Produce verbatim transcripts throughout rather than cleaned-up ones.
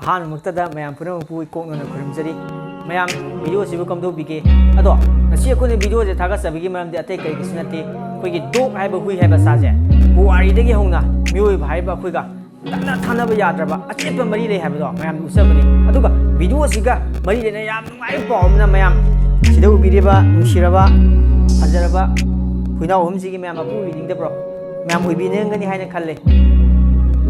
ꯑꯍꯥꯟꯕꯃꯛꯇꯗ ꯃꯌꯥꯝ ꯄꯨꯝꯅꯃꯛꯄꯨ ꯏꯀꯣꯛꯅꯅ ꯈꯨꯔꯨꯝꯖꯔꯤ꯫ ꯃꯌꯥꯝ, ꯚꯤꯗꯤꯑꯣꯁꯤꯕꯨ ꯀꯝꯗꯧꯕꯤꯒꯦ? ꯑꯗꯣ ꯉꯁꯤ ꯑꯩꯈꯣꯏꯅ ꯚꯤꯗꯤꯑꯣꯁꯦ ꯊꯥꯒꯠꯆꯕꯒꯤ ꯃꯔꯝꯗꯤ ꯑꯇꯩ ꯀꯔꯤꯒꯤꯁꯨ ꯅꯠꯇꯦ꯫ ꯑꯩꯈꯣꯏꯒꯤ ꯗꯣꯛ ꯍꯥꯏꯕ ꯍꯨꯏ ꯍꯥꯏꯕ ꯁꯥꯁꯦ ꯄꯨꯋꯥꯔꯤꯗꯒꯤ ꯍꯧꯅ ꯃꯤꯑꯣꯏꯕ ꯍꯥꯏꯔꯤꯕ ꯑꯩꯈꯣꯏꯒ ꯅꯛꯅ ꯊꯥꯅꯕ ꯌꯥꯗ꯭ꯔꯕ ꯑꯆꯦꯠꯄ ꯃꯔꯤ ꯂꯩ ꯍꯥꯏꯕꯗꯣ ꯃꯌꯥꯝꯗ ꯎꯠꯆꯕꯅꯤ꯫ ꯑꯗꯨꯒ ꯚꯤꯗꯤꯑꯣꯁꯤꯒ ꯃꯔꯤ ꯂꯩꯅ ꯌꯥꯝ ꯅꯨꯡꯉꯥꯏꯕ ꯄꯥꯎ ꯑꯃꯅ, ꯃꯌꯥꯝ, ꯁꯤꯗ ꯎꯕꯤꯔꯤꯕ ꯅꯨꯡꯁꯤꯔꯕ, ꯐꯖꯔꯕ ꯍꯨꯏꯅꯥꯎ ꯑꯍꯨꯝꯁꯤꯒꯤ ꯃꯌꯥꯝ ꯃꯄꯨ ꯑꯣꯏꯕꯤꯅꯤꯡꯗꯕ꯭ꯔꯣ? ꯃꯌꯥꯝ ꯑꯣꯏꯕꯤꯅꯤꯡꯒꯅꯤ ꯍꯥꯏꯅ ꯈꯜꯂꯦ꯫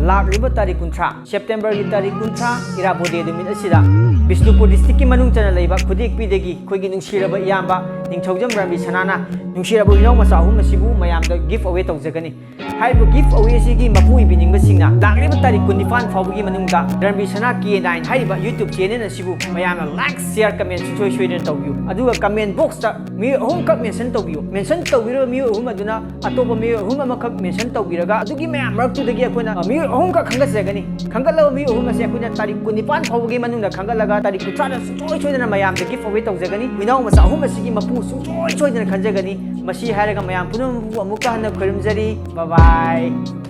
ꯂꯥꯛꯂꯤꯕ ꯇꯥꯔꯤꯛ ꯀꯨꯟꯊ꯭ꯔꯥ, ꯁꯦꯞꯇꯦꯝꯕꯔꯒꯤ ꯇꯥꯔꯤꯛ ꯀꯨꯟꯊ꯭ꯔꯥ, ꯏꯔꯥꯕꯣꯗꯦ ꯅꯨꯃꯤꯠ ꯑꯁꯤꯗ ꯕꯤꯁꯅꯨꯄꯨꯔ ꯗꯤꯁꯇ꯭ꯔꯤꯛꯀꯤ ꯃꯅꯨꯡ ꯆꯟꯅ ꯂꯩꯕ ꯈꯨꯗꯦꯛꯄꯤꯗꯒꯤ ꯑꯩꯈꯣꯏꯒꯤ ꯅꯨꯡꯁꯤꯔꯕ ꯏꯌꯥꯝꯕ ꯅꯤꯡꯊꯧꯖꯝ ꯔꯟꯕꯤꯔ ꯁꯅꯥꯅ ꯅꯨꯡꯁꯤꯔꯕ ꯍꯨꯏꯅꯥꯎ ꯃꯆꯥ ꯑꯍꯨꯝ ꯑꯁꯤꯕꯨ ꯃꯌꯥꯝꯗ ꯒꯤꯐ ꯑꯋꯦ ꯇꯧꯖꯒꯅꯤ꯫ ꯍꯥꯏꯔꯤꯕ ꯒꯤꯐ ꯑꯋꯦ ꯑꯁꯤꯒꯤ ꯃꯄꯨ ꯑꯣꯏꯕꯤꯅꯤꯡꯕꯁꯤꯡꯅ ꯂꯥꯛꯂꯤꯕ ꯇꯥꯔꯤꯛ ꯀꯨꯟꯅꯤꯄꯥꯟ ꯐꯥꯎꯕꯒꯤ ꯃꯅꯨꯡꯗ ꯔꯟꯕꯤꯔ ꯁꯅꯥ ꯀꯦ ꯅꯥꯏꯟ ꯍꯥꯏꯔꯤꯕ YouTube ꯆꯦꯅꯦꯜ ꯑꯁꯤꯕꯨ ꯃꯌꯥꯝꯅ ꯂꯥꯏꯛ, ꯁꯤꯌꯔ, ꯀꯃꯦꯟ ꯁꯨꯡꯁꯣꯏ ꯁꯣꯏꯗꯅ ꯇꯧꯕꯤꯌꯨ꯫ ꯑꯗꯨꯒ ꯀꯃꯦꯟ ꯕꯣꯛꯁꯇ ꯃꯤꯑꯣꯏ ꯑꯍꯨꯝꯈꯛ ꯃꯦꯟꯁꯟ ꯇꯧꯕꯤꯌꯨ꯫ ꯃꯦꯟꯁꯟ ꯇꯧꯕꯤꯔꯕ ꯃꯤꯑꯣꯏ ꯑꯍꯨꯝ ꯑꯗꯨꯅ ꯑꯇꯣꯞꯄ ꯃꯤꯑꯣꯏ ꯑꯍꯨꯝ ꯑꯃꯈꯛ ꯃꯦꯟꯁꯟ ꯇꯧꯕꯤꯔꯒ ꯑꯗꯨꯒꯤ ꯃꯌꯥꯝ ꯃꯔꯛꯇꯨꯗꯒꯤ ꯑꯩꯈꯣꯏꯅ ꯃꯤꯑꯣꯏ ꯑꯍꯨꯝꯈꯛ ꯈꯟꯒꯠꯆꯒꯅꯤ꯫ ꯈꯟꯒꯠꯂꯕ ꯃꯤꯑꯣꯏ ꯑꯍꯨꯝ ꯑꯁꯦ ꯑꯩꯈꯣꯏꯅ ꯇꯥꯔꯤꯛ ꯀꯨꯟꯅꯤꯄꯥꯟ ꯐꯥꯎꯕꯒꯤ ꯃꯅꯨꯡꯗ ꯈꯟꯒꯠꯂꯒ ꯇꯥꯔꯤꯛ ꯀꯨꯟꯊ꯭ꯔꯥꯗ ꯁꯨꯡꯁꯣꯏ ꯁꯣꯏꯗꯅ ꯃꯌꯥꯝꯗ ꯒꯤꯐ ꯑꯋꯦ ꯇꯧꯖꯒꯅꯤ꯫ ꯍꯨꯏꯅꯥꯎ ꯃꯆꯥ ꯑꯍꯨꯝ ꯑꯁꯤꯒꯤ ꯃꯄꯨ ꯁꯨꯡꯁꯣꯏ ꯁꯣꯏꯗꯅ ꯈꯟꯖꯒꯅꯤ꯫ ꯃꯁꯤ ꯍꯥꯏꯔꯒ ꯃꯌꯥꯝ ꯄꯨꯝꯅꯃꯛꯄꯨ ꯑꯃꯨꯛꯀ ꯍꯟꯅ ꯈꯣꯏꯔꯨꯝꯖꯔꯤ꯫ ꯕꯥꯏ ꯕꯥꯏ꯫